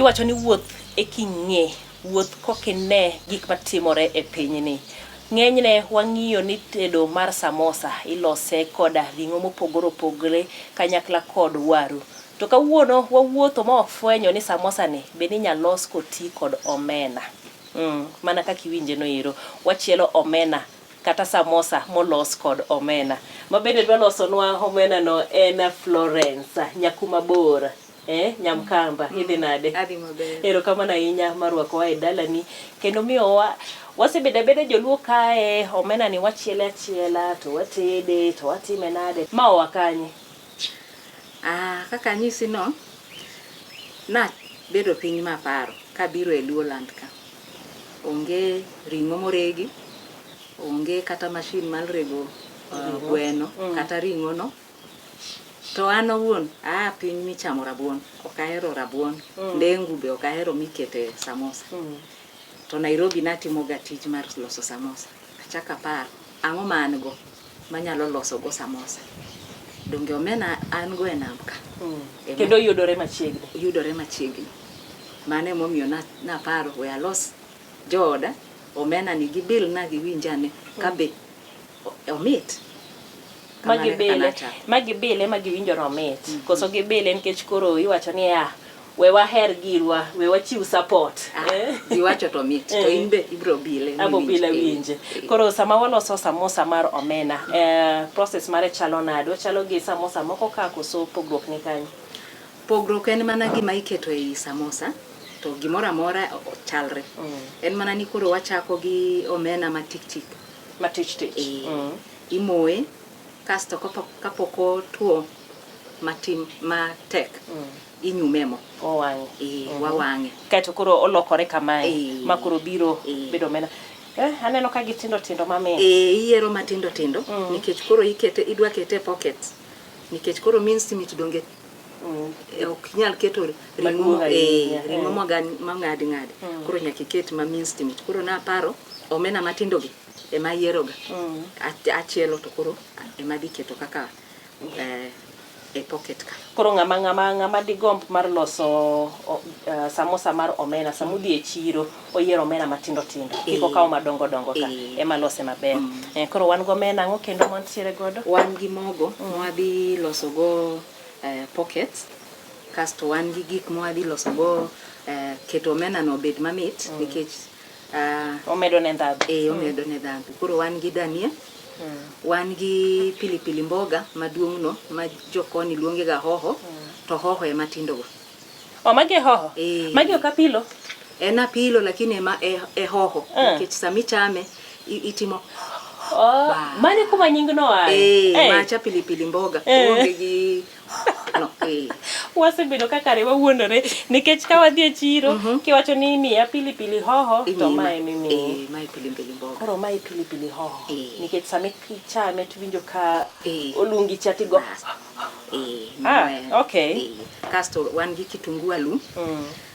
Iwacho ni wuoth e king'e, wuoth kokine gik matimore e pinyni. Ng'enyne wang'iyo ni tedo mar samosa ilose koda ring'o mopogore opogore kanyakla kod waru. To kawuono wawuotho ma wafwenyo ni samosa ni bende inyalo los koti kod omena. Mana kaka iwinje no ero. Wachielo omena kata samosa molos kod omena. Ma bende dwa losonwa omena no en Florence Nyakuma Bor. Nyamkamba, idhi nade? Adhi maber. Erokamano ahinya mar rwakowa e dalani kendo miyowa wasebedo abeda joluo kae omena ni wachiele achiela to watede to watime nade ma oa kanye? Kaka anyisi no, nabedo piny maparo kabiro e Luoland ka. Onge ring'o moregi, onge kata mashin mar rego gweno kata ring'o no. To an owuon aa piny michamo rabuon, ok ahero rabuon, ndengu be ok ahero mikete samosa. To Nairobi natimoga tij mar loso samosa. Achako aparo, ang'o ma an go manyalo loso go samosa? Donge omena an go e nam ka. Kendo yudore machiegni. Yudore machiegni. Mano emomiyo naparo we alos jooda omena ni gibilna giwinj ane kabe omit. Ma gibile ma giwinjo ni omit. Koso gibile nikech koro iwacho ni ah, we waher girwa, we wachiw support. Giwacho to mit, to in be ibro bile. Abo bile winje. Koro sama waloso samosa mar omena, process mare chalo nade? Ochalo gi samosa moko ka koso pogruok ni kanyo? Pogruok en mana gima iketo ei samosa, to gimoro amora chalre. En mana ni koro wachako gi omena matik tik. Matich tich. Imoye, kasto kapok otuo matin matek, inyume mo. Owang'e. Wawang'e. Kaeto koro olokore kamae, ma koro biro bedo omena. Aneno ka gitindo tindo mamit. Iyiero matindo tindo, nikech koro ikete, idwa kete e pocket. Nikech koro mince meat donge ok nyal keto ring'o mong'adi ng'adi. Koro nyaka iket ma minced meat. Koro naparo omena matindo gi ema ayieroga. Achielo to koro ema adhi keto kaka e pocket ka. Koro ng'ama digomb mar loso samosa mar omena, sama odhi e chiro, oyiero omena matindo tindo, kik okaw madongo dongo ka, ema lose maber. Koro wan gi omena, ang'o kendo mantiere godo? Wan gi mogo mwadhi loso go pockets, kasto wan gi gik mwadhi loso go keto omena no obed mamit, nikech omedo ne ndhadhu. Omedo ne ndhadhu. Koro wan gi dania, wan gi pilipili mboga maduong' no ma jokoni luonge ga hoho, to hoho ema tindo go. O, magi e hoho? Magi ok apilo? En apilo lakini ema e hoho. Nikech sama ichame itimo Mano kuma nying no ae. Macha pilipili mboga. Onge gi no. Wasebedo ka kare wawuondore nikech ka wadhi e chiro kiwacho ni miya pilipili hoho to mae mimiyi. Mae pilipili mboga. Koro mae pilipili hoho. Nikech sama ichame to iwinjo ka olungi cha tigo. Kasto wan gi kitungu alum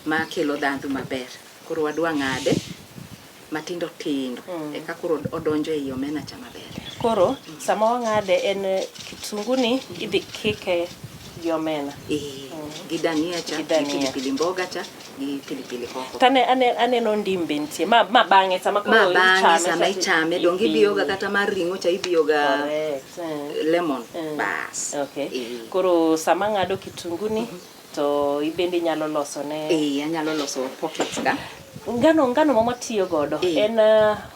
ma kelo ndhadhu maber. Koro wadwa ng'ade matindo tindo eka koro odonjo ei omena cha maber. Koro sama wang'ade en kitungu ni idhi kike gi omena. Gi dania cha, Gi dania. gi pilipili mboga cha, gi pilipili hoho. To aneno ndim be nitie. Ma bang'e sama koro Ma bang'e ichame sama cha ichame, donge ibiyoga kata mar ring'o cha ibiyoga lemon. Bas. Koro sama ng'ado kitungu ni to ibende inyalo loso ne Anyalo loso pockets ka. Ngano ma watiyo godo en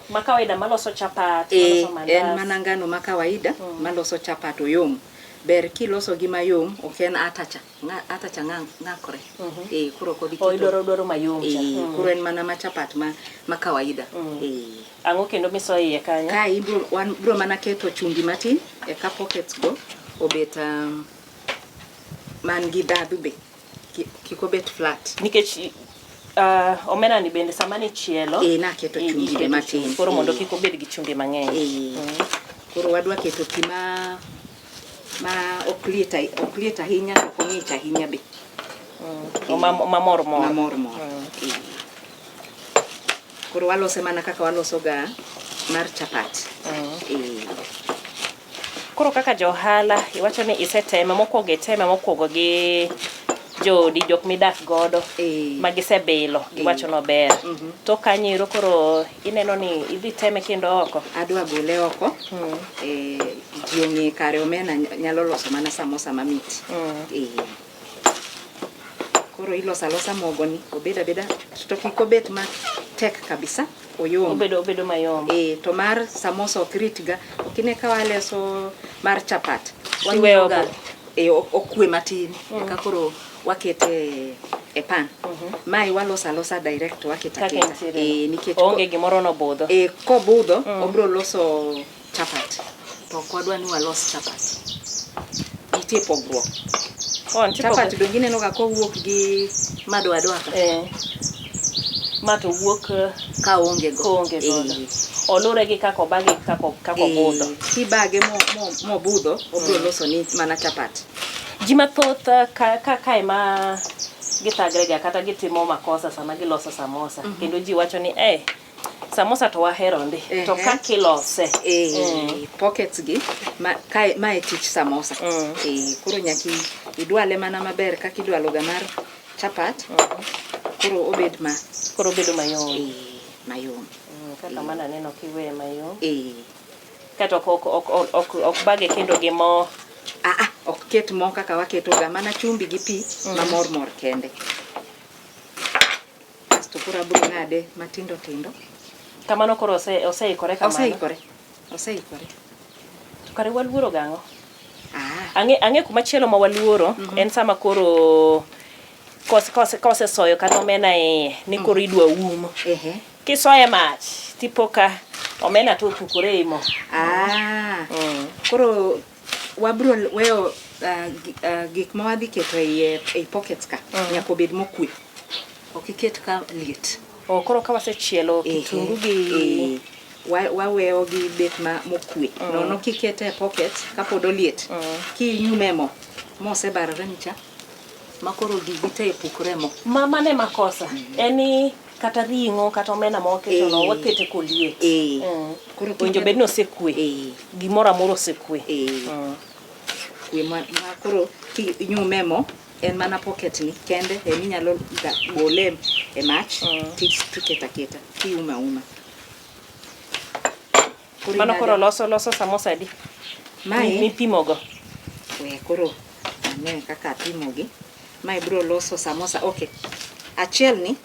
ma kawaida maloso chapat, maloso mandas. En mana ngano ma kawaida maloso chapat oyom. Ber kiloso gi mayom, ok en ata cha. Ata cha ng'akore. Koro ok obi Oh, keto idwaro mayom cha. Koro en mana ma chapat ma kawaida. Ang'o kendo misoyo iye kanyo? Kae wan bro mana keto chumbi matin eka pockets go obet man gi ndhadhu be. Kik obet flat. Nikech omena ni bende sama ni chielo, Naketo chumbi be iketo matin. chumbi. Koro mondo kik obed gi chumbi mang'eny. Koro wadwa keto pi ma ok liet ahinya to ok ong'ich ahinya be. Ma mor mor. Ma mor mor. Koro walose mana kaka waloso ga mar chapat. Koro kaka jo ohala, iwacho ni iseteme mokwongo, iteme mokwongo gi Joodi, jok midak godo Eh. ma gisebilo giwacho nober. To kanyo koro ineno ni idhi teme kendo oko. Adwa gole oko. Ji ong'e kare omena nyalo loso mana samosa mamit. Koro iloso alosa mogo ni obed abeda to kik obet matek kabisa, oyom. Obedo mayom. To mar samosa ok ritga. Ok ine ka waloso mar chapat. Iweyo Wang'iyoga okwe matin eka koro wakete e pan. Mae waloso alosa direct waketo Kaka aketa. entiere no. Nikech Onge gimoro nobudho. Kobudho obro loso chapat. To ok wadwa ni walos chapat. Nitie pogruok. Oh, nitie Chapat pogruok. donge ineno ga kowuok gi madoadoa ka? Ma to wuok ka onge go. Koonge godo. Olure gi kaka obage kaka obudho. Kibage mobudho, obro loso ni mana chapat. Ji mathoth ka kae ma githagre ga kata gitimo makosa sama giloso samosa. Kendo ji wacho ni samosa to wahero ndi. To kaka ilose. Pockets gi, ma, kae, mae tich samosa. Koro nyaka idwale mana maber kaka idwalo ga mar chapat. Koro obed ma. Koro obedo mayom. Mayom. Kaka mana neno kiweye mayom. Kato ok bage kendo gi mo. Ok ket mo kaka waketo ga, mana chumbi gi pi mamor mor kende. Kasto koro abiro ng'ade matindo tindo. Kamano koro oseikore kamano? Oseikore. Oseikore. To kare waluoro gang'o? Ang'e kuma chielo ma waluoro en sama koro kosesoyo kata omena iye ni koro idwa um. Kisoye mach tipo ka omena to otukore ei mo. Koro wabro weyo gik ma wadhi keto ei pockets ka nyaka obed mokwe. Ok iket ka liet. Oh, koro ka wasechielo kitungu gi Waweyo gi bet ma mokwe. Nono kikete e pocket kapod oliet. Kinyume mo, mosebarore nicha. Ma koro gigi te pukre mo. Ma mane makosa? En ni kata ring'o kata omena ma waketo no, wakete koliet. Koro Owinjo bed ni osekwe. Gimoro amora osekwe. Kwe ma koro kinyume mo, en mana pocket ni kende ema inyalo gole e mach, tiketo aketa, tiumo auma. Koro Mano ing'ado koro loso samosa adi? Mae Mipimogo. We koro ane kaka apimogi. Mae bro loso samosa. Okay. Achiel ni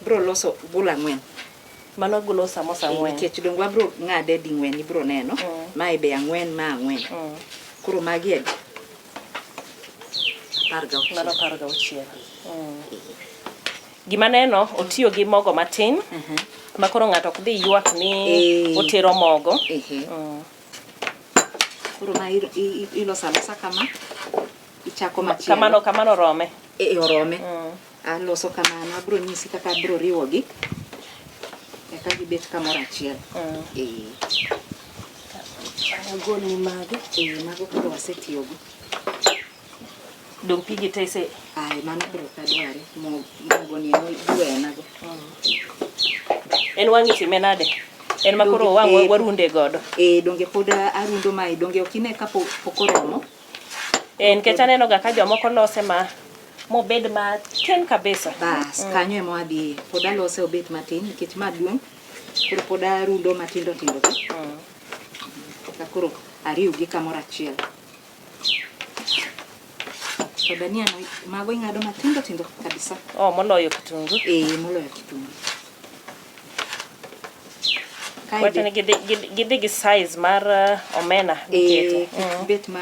bro loso gul ang'wen. Mano golo samosa ang'wen. Nikech dong wabro ng'ade ding'wen ibro neno. Mae be ang'wen ma ang'wen. Koro magi adi? Apar gauchiel. Mano apar gauchiel. Gima neno, otiyo gi mogo matin. Ma koro ng'ato ok dhi ywak ni otero mogo. Koro ma iloso alosa kama, ichako machielo. Kamano, kamano rome. Orome. Aloso kamano, abro nyisi kaka abro riwogi. Eka gibet kamoro achiel. Agol ni magi. Mago koro wasetiyogo. Dong' pigi te ise Ai, mano koro ok adware. Mogo ni ema iwenago. En wang' itime nade? En ma koro wang' warunde godo. Donge pod arundo mae, donge ok ine ka pok oromo? Nikech aneno ga ka jomoko lose ma mobed matin kabisa. Bas, kanyo ema wadhiye. Pod alose obed matin nikech ma duong'. Koro pod arundo matindo tindo gi. Ka koro ariwgi kamoro achiel. To dania no, mago ing'ado matindo tindo kabisa. Oh, moloyo kitungu. Moloyo kitungu. Kae Wacho ni gidhi gi size mar omena miketo. Kik bet ma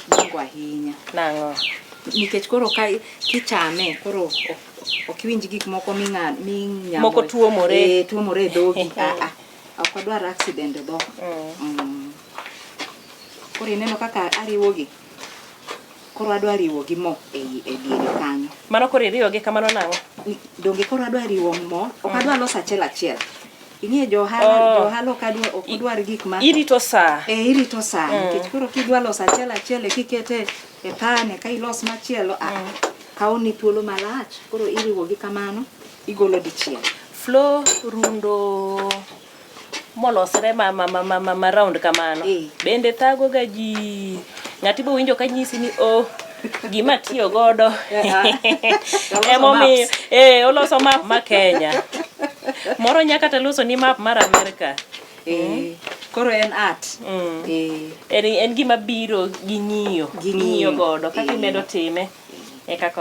dongo ahinya. Nang'o? Nikech koro ka kichame, koro ok iwinj gik moko minyamo. Moko tuomore. Tuomore e dhogi. Ok wadwar accident e dhok. Koro ineno kaka ariwogi. Koro adwa riwo gi mo e diere kanyo. Mano koro iriwo gi kamano nang'o? Donge koro adwa riwo mo, ok adwa loso achiel achiel. Ing'e jo ohala, jo ohala ok adwa, ok odwar gik ma Irito sa. Irito sa, nikech koro kidwa loso achiel achiel, kikete e pan, eka ilos machielo, kawo ni thuolo malach. Koro iriwo gi kamano, igolo dichiel. Flo rundo molosre ma round kamano. Bende thago ga ji. Ng'ati bo winjo ka nyisi ni oh, Gima tiyo godo. Oloso Emomiyo maps. oloso map ma Kenya. Moro nyaka kata loso ni map mar Amerika. Koro en art. En gima biro gi ng'iyo. Gi Ng'iyo ng'iyo. godo kaka imedo time e kaka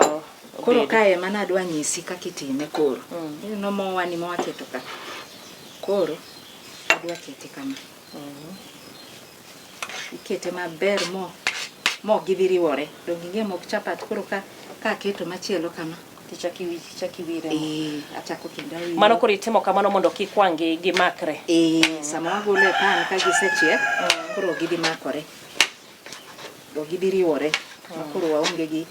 Koro obedo. kae mana adwa nyisi kaka itime koro. Ineno mowa ni mowaketo ka. Koro adwa kete kama. Ikete maber mo gidhi riwore. Donge ing'e mok chapat koro ka aketo machielo kama. Tichak iwire. Achako kendo awiro. Mano koro itimo kamano mondo kik wang' gi gimakre. Sama wagolo e pan ka gisechiek, koro gidhi makore. Ok gidhi riwore. Ma koro waonge gi,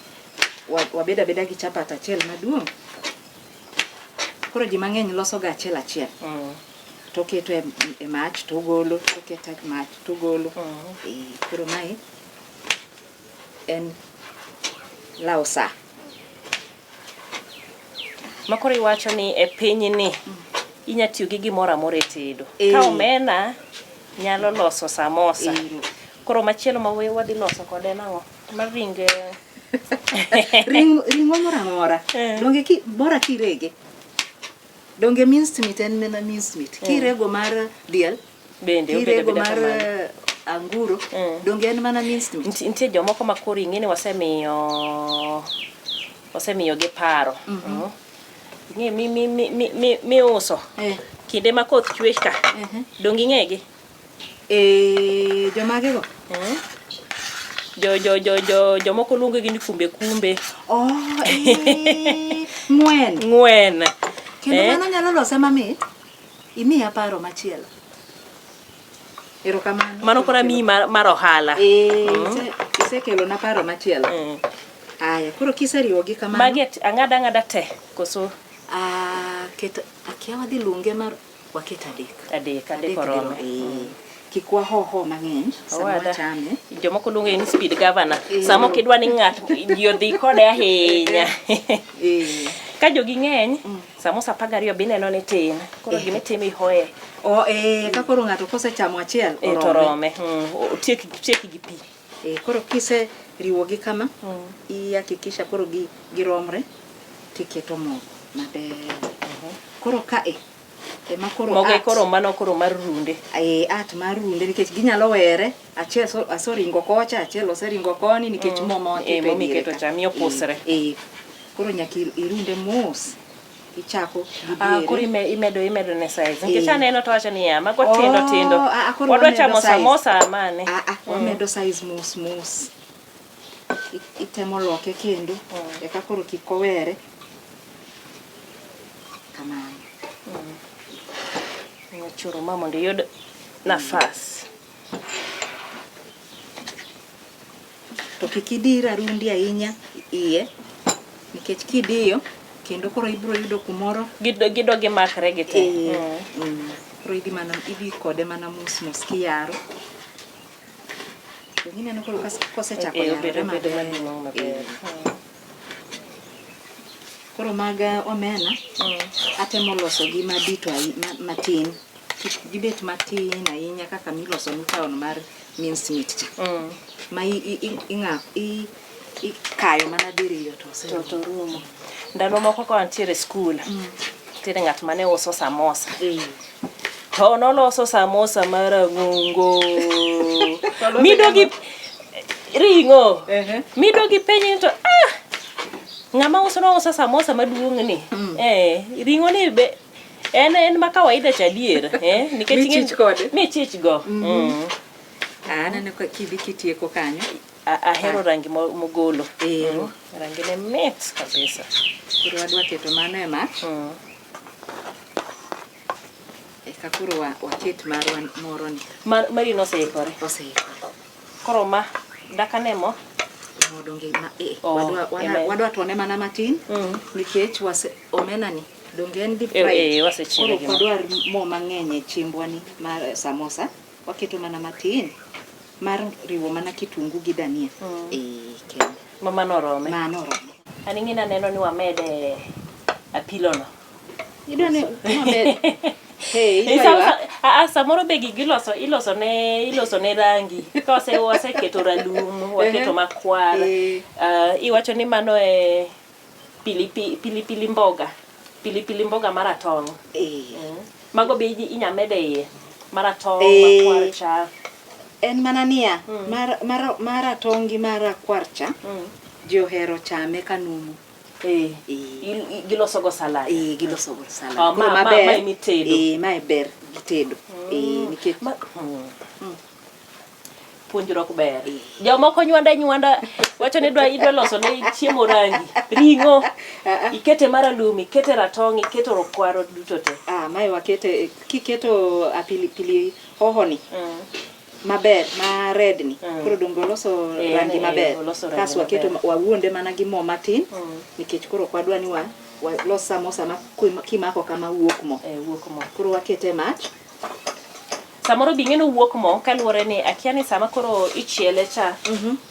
wabedo abeda gi chapat achiel maduong'. Koro ji mang'eny loso ga achiel achiel. To oketo e mach to ogolo, to oketo e mach to ogolo. Koro mae en law sa. Ma koro iwacho ni e pinyni inya tiyo gi gimoro amora e tedo. Ka omena nyalo loso samosa. Koro machielo ma wadhi loso kode en ang'o? Mar ring, Ring'o moro amora. Donge bora kirege. Donge minced meat en mana minced meat. Kirego mar diel, bende obedo kirego abeda mar kamano. anguro, donge en mana minced meat. Nitie jomoko ma koro ing'e ni wasemiyo gi paro. Ing'e miuso. Kinde ma koth chwe ka. Donge ing'e gi? Jomage go? Jomoko luongo gi ni kumbe kumbe. Oh, ng'wen. Ng'wen. Kendo mano nyalo lose mamit. Imiya paro machielo. Erokamano. Mano koro amiyi mar ohala. Isekelona paro machielo. Aya, koro kiseriwo gi kamano. Magi ang'ada ang'ada te koso? Ket, akia wadhi luonge mar waket adek. Adek, adek Adek orome. biro, Kik waho ho mang'eny sama Owada. wachame. Jomoko luonge ni speed governor. Sama ok idwa ni ng'ato ji odhi kode ahinya. Ka jogi ng'eny, samosa 12 be ineno ni tin. Koro gima itimo ihoye. O, ka koro ng'ato kosechamo achiel, To orome. orome. Otiek gi pi. Koro kise riwo gi kama, ihakikisha koro giromre, tiketo mogo maber. Koro ka e, ema koro Mogo art. koro mano koro mar runde. Art mar runde nikech ginyalo were, achiel aseringo kocha, achiel oseringo koni nikech mo ma waketo Mo e diere miketo ka. cha miyo pusre. Koro nyaka irunde mos. Ichako gi diere. Koro imedo ne size. Nikech aneno to wacho niya, mago tindo tindo. Koro Wadwa wamedo chamo size. samosa mane? Wamedo size mos mos. Itemo loke kendo, eka koro kik owere. Kamano. Inyachoro ma mondo iyud nafas. To kik idir arundi ahinya iye, nikech kidiyo kendo koro ibiro yudo kumoro Gido gimakre gi te. Koro idhi kode mana mos mos kiyaro. To ineno koro kosechako yarore Obedo maber. maduong' maber. Koro mag omena, atemo loso gi madito matin. Kik gibet matin ahinya kaka miloso ni town mar minced meat cha. Ma ikayo mana diriyo to oserumo. To rumo. Ndalo moko ka wantiere e skul, nitiere ng'at mane uso samosa. To noloso samosa marang'ongo. Mido gi ring'o. Mido gi penjo to, ng'ama uso no uso samosa maduong' ni. Ring'o ni be en ma kawaida cha adier, nikech Michich kode. Michich go. Aneno ka kidhi kitieko kanyo. Ahero rangi mogolo. Rangi ne mit kabisa. Koro wadwa keto mano e mach. Eka koro waket marwa moro ni. Mari noseikore. Oseikore. Koro ma dakane mo? Mo donge ma, Oh, eme. wadwa tone mana matin. Nikech wase omena ni donge en deep fried. Wasechiele Koro gi mo. wadwar mo mang'eny e chiembwa ni mar samosa. Waketo mana matin mar riwo mana kitungu gi dania. Kende. Ma mano orome. Mano orome. An ing'e ni aneno ni wamede apilo no. Idwa ni wamed. Hey, idwa Samosa, ywak? Aa, samoro be gigi iloso iloso ne iloso ne rangi. Ka wase waseketo ralum, waketo makwar. Iwacho ni mano e pilipili pilipili mboga. Pilipili mboga maratong'. Mago be inya mede iye. Maratong', makwar cha. En mana niya, mar maratong' gi marakwar cha, ji ohero chame ka numu. Giloso go salad. Giloso go salad. Oh, Koro ma, maber, ma emitedo. Mae ber gi tedo. Nikech Puonjruok ber. Jomoko nywanda nywanda wacho ni idwa loso ne chiemo rangi. Ring'o. Ikete maralum, ikete ratong', iketo rokwaro duto te. Mae wakete, kiketo pilipili hoho ni. Maber, ma red ni. Koro donge oloso rangi maber. Kasto waketo wawuonde mana gi mo matin. Nikech koro ok wadwa ni walos samosa ma kimako kama wuok mo. Wuok mo. Koro wakete mach. Samoro bi ing'e ni wuok mo kaluwore ni akia ni sama koro ichiele cha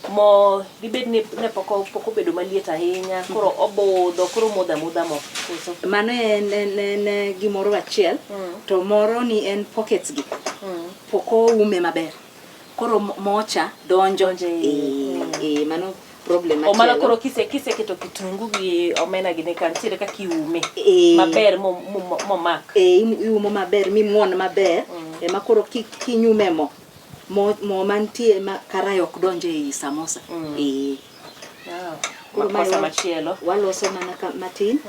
mo dibed ni ne pok obedo maliet ahinya, koro obudho, koro modho amodha mo. Koso? Mano en gimoro achiel, to moro ni en pockets gi. Pok oume maber. Koro mocha donjo. Donjo e iye. Mano problem O mano machielo. koro kiseketo kitungu gi omena gi ne ka nitiere kaka iume. Maber momak. Iumo maber mimuon maber. Ema koro kinyume mo. Mo mantie ma karai ok donj ei samosa. Koro Makosa mae machielo. Waloso mana matin.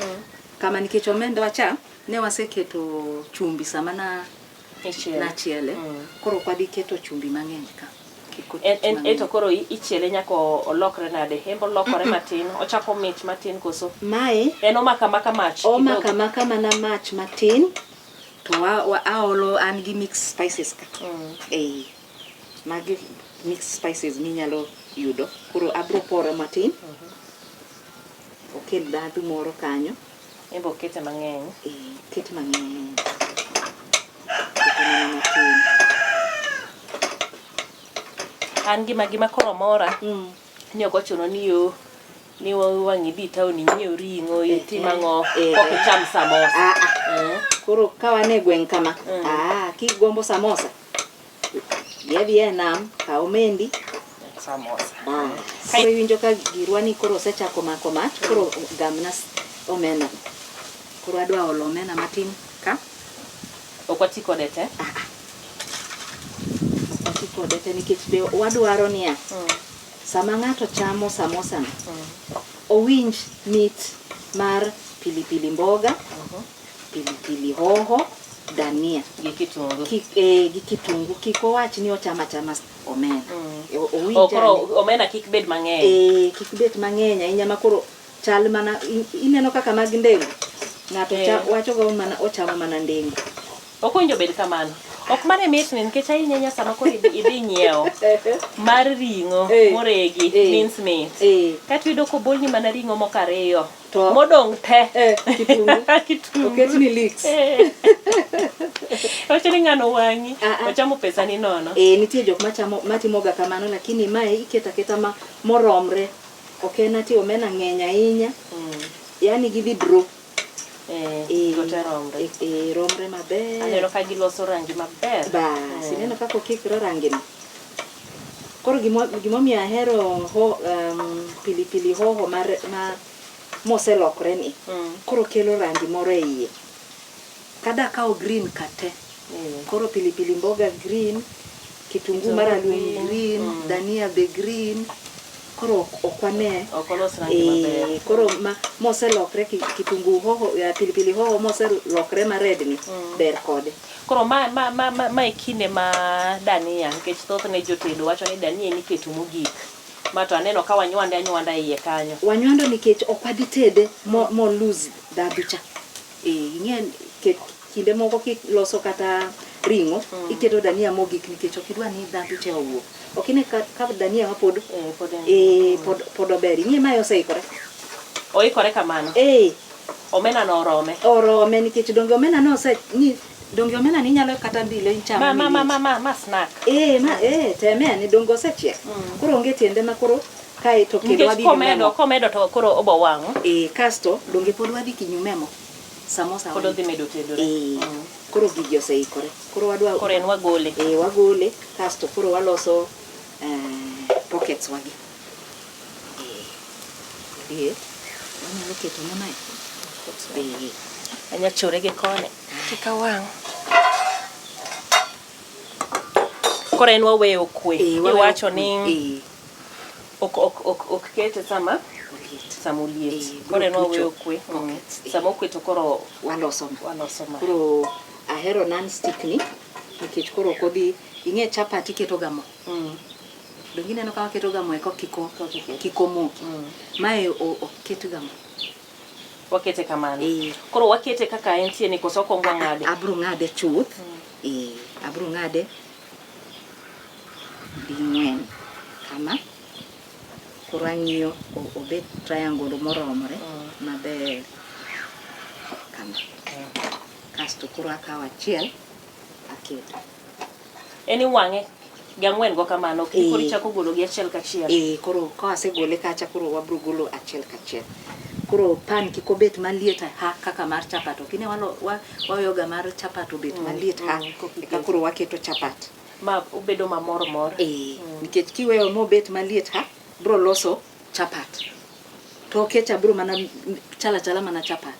Kama nikech omenda cha ne waseketo chumbi sama na Ichiele. Nachiele. Koro ok wadhi keto chumbi mang'eny ka. Kik oket mang'eny. Eto koro ichiele nyaka olokre nade? En bo olokore matin, ochako mit matin koso? Mae En omako amaka mach kidogo. Omako amaka mana mach matin to aolo an gi mixed spices ka. Magi mixed spices minyalo yudo. Koro abro poro matin. Okel ndhadhu moro kanyo. En bo okete mang'eny. Okete mang'eny. Okete mana matin. An gima koro mora, ni ok ochuno ni yo ni wang' idhi town inyiew ring'o, itim ang'o, ok icham samosa. Koro ka wan e gweng' kama, kigombo samosa, dhi adhiya e nam, kaw omendi. Samosa. Koro iwinjo ka girwa ni koro osechako mako mach, koro gamna omena. Koro adwa olo omena matin ka. Ok wati kode te? Ok wati kode te nikech be wadwaro niya, sama ng'ato chamo samosa no, owinj mit mar pilipili mboga, pilipili hoho, dania. Gi kitungu. Gi kitungu. Kik owach ni ochamo achama omena. Owinj Oh, koro ane. omena kik bed mang'eny. Kik bed mang'eny ahinya ma koro chal mana, ineno kaka mag ndengu. Ng'ato wacho go mana, ochamo mana ndengu. Ok owinjo bed kamano. Ok mane mitni nikech ahinya ahinya sama koro idhi nyiewo mar ring'o moregi mince meat. Kata iyudo kobolni mana ring'o moko ariyo. To Modong' te. Kitungu. Kitungu. Oketni leeks. Wacho ni ng'ano wang'i, ochamo pesa ni nono. Nitie jok matimoga kamano, lakini mae iketo aketa ma moromre. Ok en ati omena ng'eny ahinya. Yani gidhi draw. Gigo te romre. Romre maber. Aneno ka giloso rangi maber. Bas, ineno kaka okikre rangi ni. Koro gimomiyo ahero pilipili hoho ma moselokre ni, koro kelo rangi moro e iye. Kada akawo green ka te, koro pilipili mboga green, kitungu Kitungu maralum green, green, dania be green. Koro ok wane. Ok olos rangi maber. Koro moselokre kitungu hoho, ya, pilipili hoho moselokre ma red ni, ber kode. Koro ma e kinde ma dania, nikech thothne jotedo wacho ni dania en iketo mogik. Ma to aneno ka wanywande anywanda iye kanyo. Wanywando nikech ok wadhi tede mo lose ndhadhu cha. Ing'e kinde moko kiloso kata ring'o, iketo dania mogik nikech ok idwa ni ndhadhu cha owuog. Ok ine ka dania ma pod, Pod en. pod ober. Ing'e mae oseikore. Oikore kamano? Omena no orome. Orome nikech donge omena no ose, ni, donge omena ni inyalo kata bile ichamo Ma, ma, ma, miwinj. ma, ma, ma snack. Ma, teme ni donge osechiek. Koro onge tiende ma koro kae to kendo Nikech wadhi nyume mo. komedo to koro obo wang'. Kasto donge pod wadhi kinyume mo. Samosa Pod wadhi. odhi medo tedore. Koro gigi oseikore. Koro wadwa Koro en wagole. Eh, wagole kasto koro waloso pockets wagi. Eh, liet. Wanyalo keto ne mae. Eh. Anya chore gi koni. Kik awang'. Koro en waweyo okwe. Eh, waweyo Iwacho okwe. ni Eh, ok ok ok ok kete sama oliet. sama oliet. Eh, Koro en biro waweyo tucho okwe. pockets, eh. Sama okwe to koro Waloso ma. waloso ma. Koro ahero non stick ni nikech koro ok odhi ing'e chapat iketo ga mo. Donge ineno ka waketo ga mo eka kiko kik omoki. Mae ok ket ga mo. Wakete kamano. Eh. Koro wakete kaka entie ni koso okuong wang'ade. Abro ng'ade chuth. Eh, abro ng'ade ding'wen kama. Koro ang'iyo obet triangle moromore maber kama. Kasto koro akawo achiel aketo. En iwang'e gi ang'wen go kamano. Ok ni koro Eh. ichako golo gi achiel kachiel. Eh, koro ka wasegole kacha koro wabro golo achiel kachiel. Koro pan kik obet maliet ha kaka mar chapat. Ok ine waweyo ga mar chapat obet maliet ha eka koro waketo chapat. Ma obedo mamor mor. Eh, nikech kiweyo mobet maliet ha bro loso chapat. Toke cha bro mana chala chala mana chapat.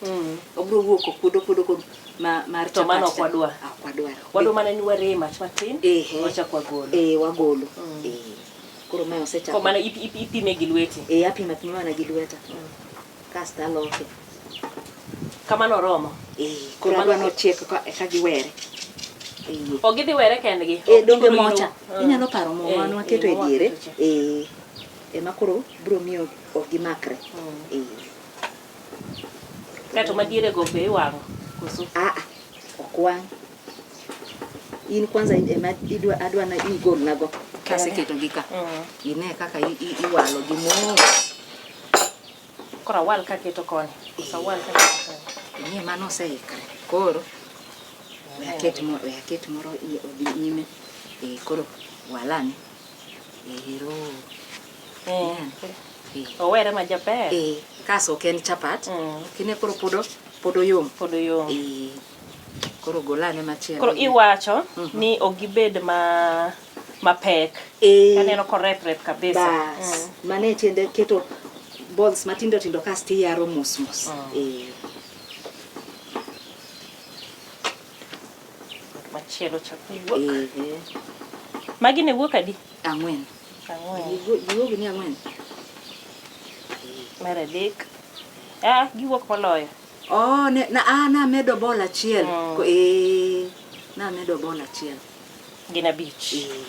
Obro wuok okuodo okuodo kod mar To mano chapat ok wadwar. Ah, ok wadwar. Wadwa mana ni wareye mach matin. Ehe. Wachak wagolo. Eh, wagolo. Eh. Koro mae osechako. Koro mano ipime gi lweti. Eh, apimo apima mana gi lweta. Kasto aloke. Kamano oromo. Eh, koro Mano adwa nochiek eka giwere. Eh. Ok gidhi were kendgi. Eh, donge Koro mocha. Inyalo paro mo Eh, mane waketo eh, e diere. mawaketo cha. Eh, ema koro biro miyo ok gimakre. Eh. Kaeto madiere go be iwang'o koso? Ah, ah, ok wang'. In kwanza ema idwa adwa na igolnago kaseketo gi ka. Ine kaka iwalo gi mos. Koro awal kaketo koni. Koso awal kaketo koni. Ing'e mano oseikre. Koro we aket moro odhi nyime. Eh, koro walane. Ero. Eh. Eh. Owere ma jaber. Eh, kaso ok en chapat. Kine koro pod oyom. Pod oyom. Eh. Koro golane machielo. Koro iwacho ni ok gibed mapek. Eh. Aneno korep rep kabisa. Bas. Mano e tiende keto balls matindo tindo kasto iyaro mos mos. Eh. Machielo chako wuok. Eh. Magi ne wuok adi? Ang'wen. Ang'wen. Giwuok ni ang'wen. Mar adek. Ah, giwuok moloyo. Oh, ne, na, ah, namedo ball achiel. Eh, namedo ball achiel. Gin abich. Eh.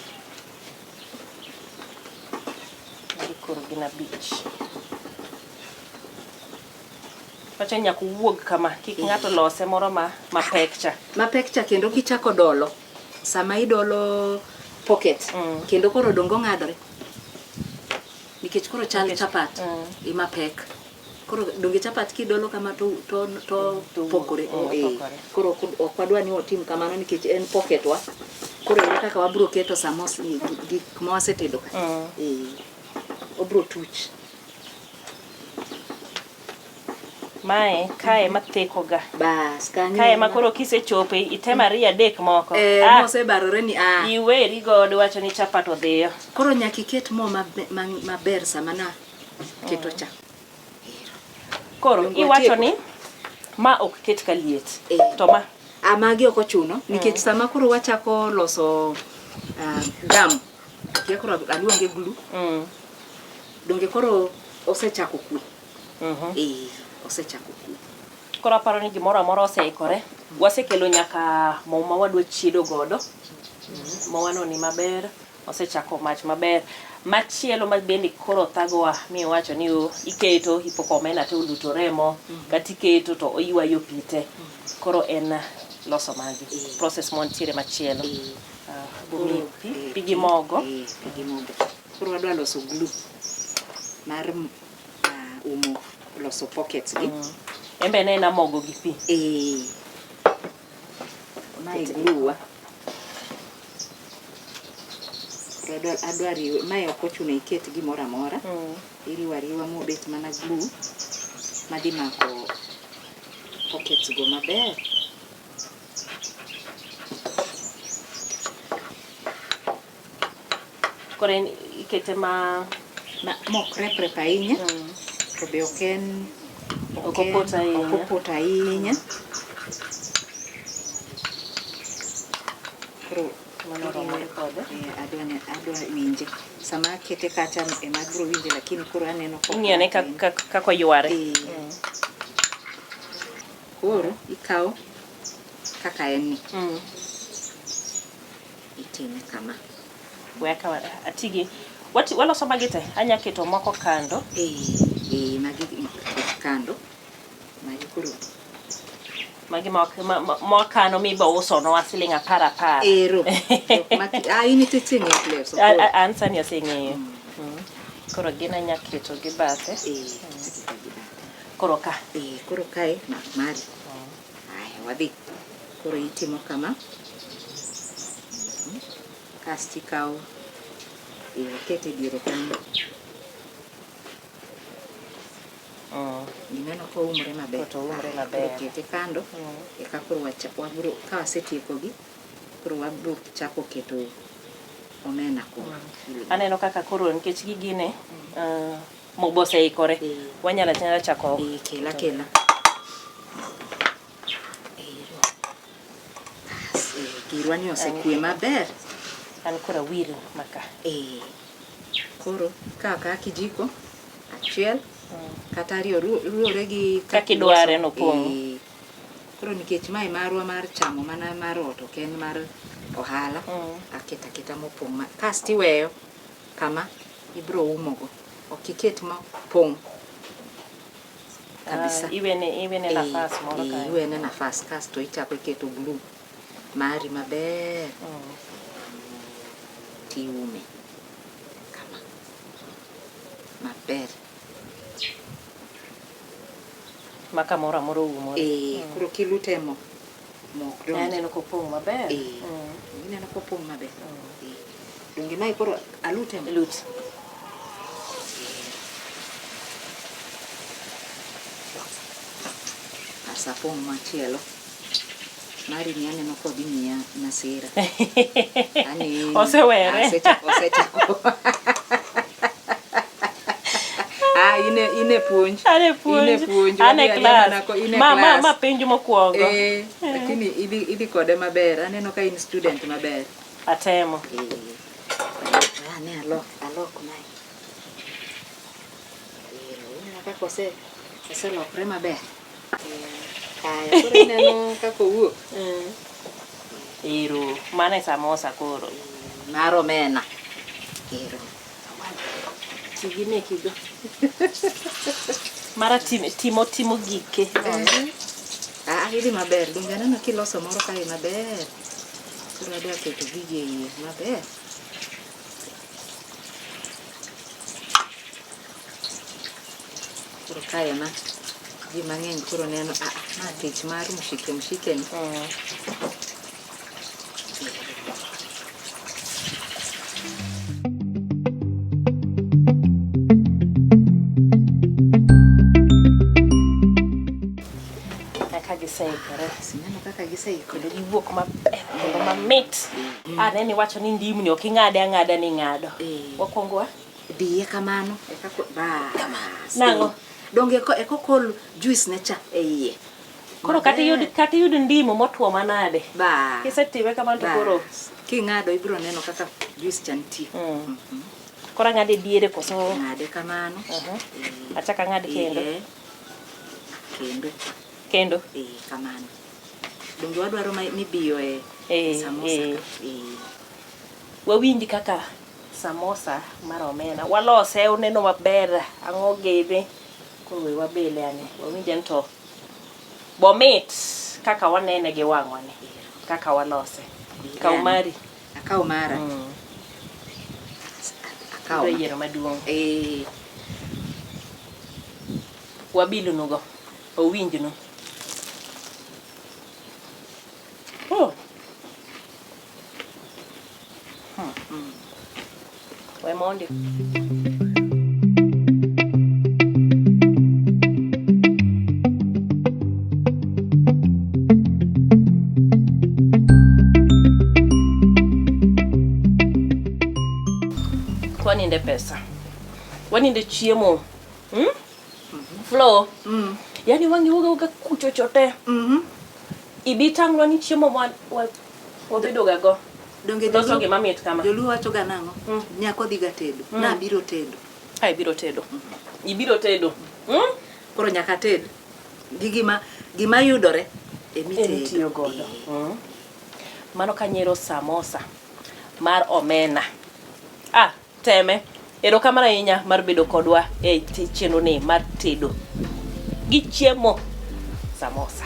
Magi koro gin abich. Wacho ni nyaka owuog kama, kik ng'ato lose moro mapek cha. Mapek cha kendo kichako dolo, sama idolo pocket, kendo koro dongo ng'adore. Nikech koro chal chapat ema pek. Koro donge chapat kidolo kama to To pokore. wuok, pokore. Koro ok wadwa ni watim kamano nikech en pocket wa. Koro ere kaka wabro keto samos gik ma wasetedo ka. Obro tuch. Mae kae matheko ga. Bas, kanyo Kae ema ma koro kisechope itemo ariyo adek moko. Mosebarore ni, ah. Iweri godo wacho ni chapat odhiyo. Koro nyaka iket mo maber sama na keto cha. Koro Donge iwacho watieko? ni ma ok ket ka liet. To ma? Magi ok ochuno nikech sama koro wachako loso gum, akia koro aluonge glue. Donge koro osechako kwe. Osechako kwe. Koro aparo ni gimoro amora oseikore. Wasekelo nyaka mo ma wadwa chiedo godo. Mowano ni maber, osechako mach maber. Machielo ma bende koro thagowa mi iwacho ni iketo ipoko omena to oluto remo, kata iketo to oywayo pi te. Koro en loso magi, process mantiere machielo. Bomiyi pi, pi gi mogo. Pi gi mogo. Koro wadwa loso glue mar umo loso pockets gi. En be ne en mogo gi pi. Mae glue wa. Adwa riwe, mae ok ochuno iket gimoro amora. Iriwo ariwa mobet mana glue madhi mako pockets go maber. Koro en ikete ma mok rep rep ahinya. To be ok en Ok opoto ahinya. Ok opoto ahinya. Koro Mano oromore kode. Adwa winje. Sama akete kacha ema abiro winje lakini koro aneno ka Ing'iyo ne kaka oyware. Koro ikawo kaka en ni. Itime kama. Weka atigi. Waloso magi te? Anya keto moko kando. Magi kando. Magi koro. Magi mokano mibo uso nwa siling 10 10. Ero. In ite ng'eyo leso. An sani aseng'eyo. Koro gin anya keto gi bathe. Koro ka. Koro kae mari. Aya, wadhi. Koro itimo kama. Kasto ikawo, wakete diere kanyo. Ineno ka oumore maber. To oumore maber. Koro kete kando. Eka koro wabiro, ka wasetiekogi, koro wabiro chako keto omena koro. Aneno kaka koro nikech gigine, mogo oseikore. Wanyalo anyala chako. Kela kela. Girwa ni osekwe maber. An koro awir maka. Koro ikawo kijiko achiel kata ariyo luwore gi kaka idware no pong'. Koro nikech mae marwa mar chamo mana mar ot ok en mar ohala. Aketa aketa mopong' ma kasto iweyo kama ibiro umogo. Ok iket mopong' kabisa. Iwene nafas moro kae. Iwene nafas kasto ichako iketo glue mari maber. Tiume kama maber. Ma kamoro amora oumore. Koro kilute mo ok donj. Aneno kopong' maber. Ineno kopong' maber. Donge mae koro alute mo? Lut. Asapong' machielo. Mari ni aneno kodhi miya masira. Aneno. Osewere. Osechako. Ine puonj. Ane puonj. Ine puonj. Ane class. Ma penj mokwongo. Lakini idhi kode maber. Aneno ka in student maber. Atemo. Ane alok mae. Ineno kaka oselokre maber. Kaya, koro ineno kaka owuok. Ero, mano e samosa koro. Mar omena. Ero. Tigi mekigo. Mara timo gike. Idhi maber. Donge aneno kiloso moro kae maber. Koro adwa keto gigi e iye maber. Koro kae ema ji mang'eny koro neno, ma tich mar mshike mshike ni. Kaka giseikore. Ineno kaka giseikore. Kendo giwuok maber kendo mamit. Aneno iwacho ni ndimni ok ing'ade ang'ada ni ing'ado. Wakwongo wa? Diye kamano. Eka bas. Nang'o? Donge eko kol juice ne cha e iye. Koro kata iyud ndimu motwo manade. Bas. Kisetime kamano to koro King'ado ibiro neno kaka juice cha nitie. Koro ang'ade diere koso? Ng'ade kamano. Achak ang'ad kendo. Kendo. Kendo. Kamano. Donge wadwaro mibiyo e samosa ka. Wawinj kaka samosa mar omena. Walose uneno maber ang'o gene. Koro we wabele ane. Wawinj en to bomit kaka wanene gi wang'wa ni. Kaka walose. Kaw mari. Akaw mara. Akaw. Ibiro yiero maduong'. Wabilunugo. Owinjnu. Oh. We mondi. Waninde pesa. Waninde chiemo. Hmm? Flo. Yaani wang'iwoga kucho chote. Ibi tang'nwa ni chiemo ma wabedo ga go. Donge Loso joluo gima mit kama. Joluo wacho ga nang'o? Nyako dhi ga tedo. Nabiro tedo. Ah, ibiro tedo. Ibiro tedo. Koro nyaka ted. Gi gima yudore emitedo. Emitiyo godo. Mano kanyero samosa mar omena. Ah, teme. Erokamano ahinya mar bedo kodwa e chenro ni mar tedo gi chiemo samosa.